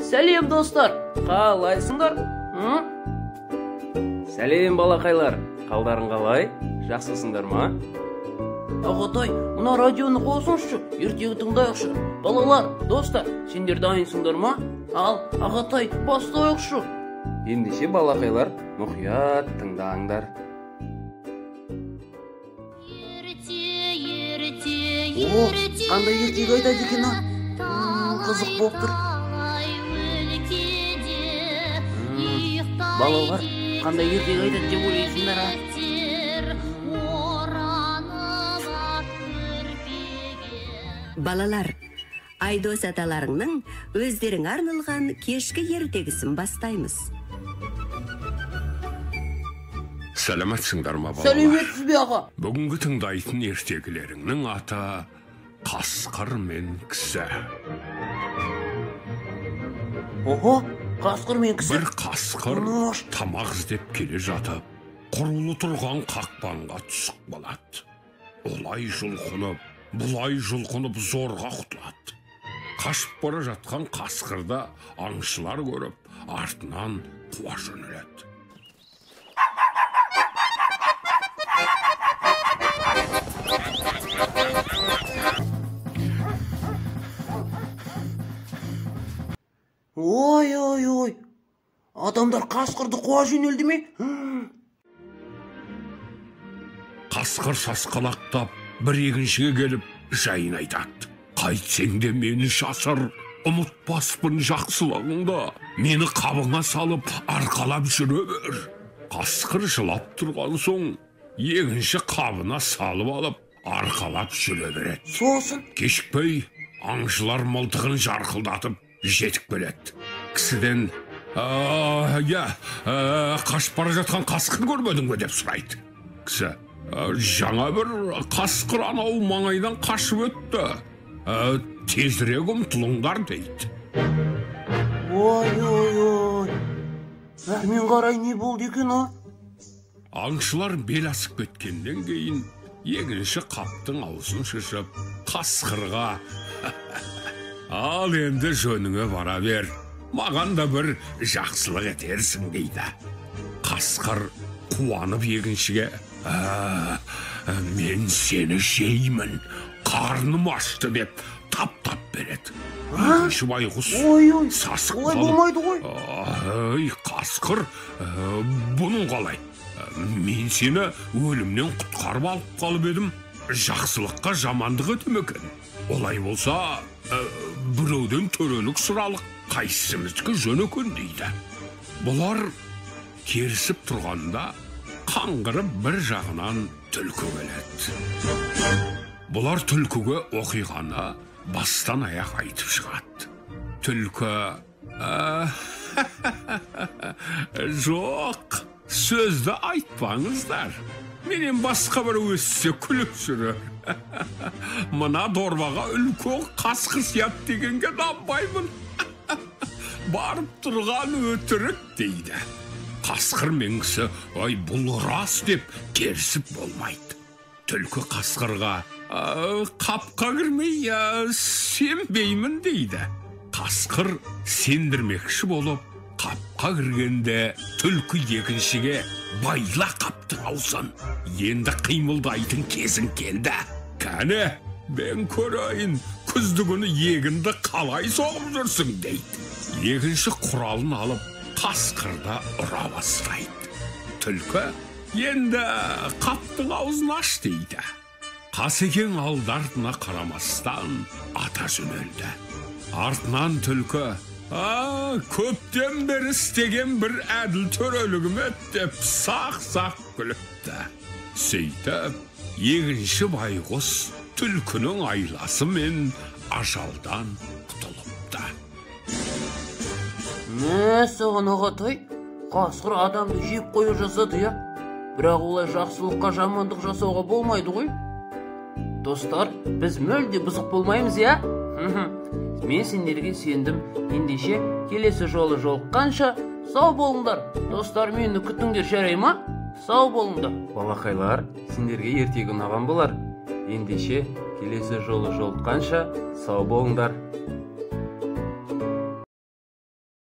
Сәлем, достар, қалайсыңдар? Сәлем, балақайлар, қалдарың қалай? Жақсысыңдар ма? Ағатай, мына радионы қосыңызшы, ертегі тыңдайықшы. Балалар, достар, сендер дайынсыңдар ма? Ал, ағатай, бастайықшы. Ендеше, балақайлар, мұқият тыңдаңдар. О, қандай ертегі айтады екен, а? Қызық болып тұр. Балалар, қандай ертегі айтады деп ойлайсыңдар, а? Балалар, Айдос аталарыңның өздерің арналған кешкі ертегісін бастаймыз. Сәлеметсіңдер ма, балалар? Сәлеметсіз бе, аға? Бүгінгі тыңдайтын ертегілеріңнің аты Қасқыр мен кісі. Охо, қасқыр мен кісі. Бір қасқыр тамақ іздеп келе жатып, құрулы тұрған қақпанға түсіп қалады. Олай жұлқынып, бұлай жұлқынып зорға құтылады. Қашып бара жатқан қасқырды аңшылар көріп, артынан қуа жөнеледі. Ой, ой, ой. Адамдар қасқырды қуа жөнелді ме? Қасқыр сасқалақтап, бір егіншіге келіп жайын айтады. Қайтсең де мені жасыр, ұмытпаспын жақсылығыңды. Мені қабыңа салып, арқалап жүре бер. Қасқыр жылап тұрған соң, егінші қабына салып алып, арқалап жүре береді. Сосын? Кешікпей, аңшылар мылтығын жарқылдатып, жетіп келеді. Кісіден, қашып бара жатқан қасқыр көрмедің бе деп сұрайды. Кісі, жаңа бір қасқыр анау маңайдан қашып өтті. Тезірек ұмтылыңдар дейді. Ой, ой, ой. Әрмен қарай не болды екен, а? Аңшылар бел асып кеткеннен кейін егінші қаптың аузын шышып, қасқырға ал енді жөніңе бара бер, маған да бір жақсылық етерсің дейді. Қасқыр қуанып егіншіге, мен сені жеймін, қарным ашты деп тап-тап береді. Егінші байғұс сасық қалып, ай, қасқыр, бұның қалай? Мен сені өлімнен құтқарып алып қалып едім, жақсылыққа жамандық етім екен. Олай болса, біреуден төрелік сұралық, қайсымыздікі жөн екен дейді. Бұлар керісіп тұрғанда қаңғырып бір жағынан түлкі келеді. Бұлар түлкіге оқиғаны бастан аяқ айтып шығады. Түлкі, жоқ, сөзді айтпаңыздар. Менен басқа бір өссе күліп жүрер. Мына дорбаға үлкен қасқыр сияды дегенге нанбаймын. Барып тұрған өтірік дейді. Қасқыр мен кісі, ай, бұл рас деп керісіп болмайды. Түлкі қасқырға, қапқа кірмей, сенбеймін дейді. Қасқыр сендірмекші болып, қапқа кіргенде түлкі екіншіге байла қаптың аузын. Енді қимылдайтын кезің келді. Кәне, мен көрейін, күзді күні егінді қалай соғып жүрсің дейді. Екінші құралын алып, қасқырды ұра бастайды. Түлкі, енді қаптың аузын аш дейді. Қасекең алды артына қарамастан ата жөнелді. Артынан түлкі, көптен бері істеген бір әділ төрелігім еді деп сақ-сақ күліпті. Сөйтіп, егінші байғұс түлкінің айласымен ажалдан құтылыпты. Мәссаған, ағатай, қасқыр адамды жеп қоя жасады, я? Бірақ олай жақсылыққа жамандық жасауға болмайды ғой. Достар, біз мүлде бұзық болмаймыз, я? Мен сендерге сендім. Ендеше, келесі жолы жолыққанша сау болыңдар. Достар, мені күтіңдер, жарай ма? Сау болыңдар. Балақайлар, сендерге ертегі ұнаған болар. Ендеше, келесі жолы жолыққанша сау болыңдар.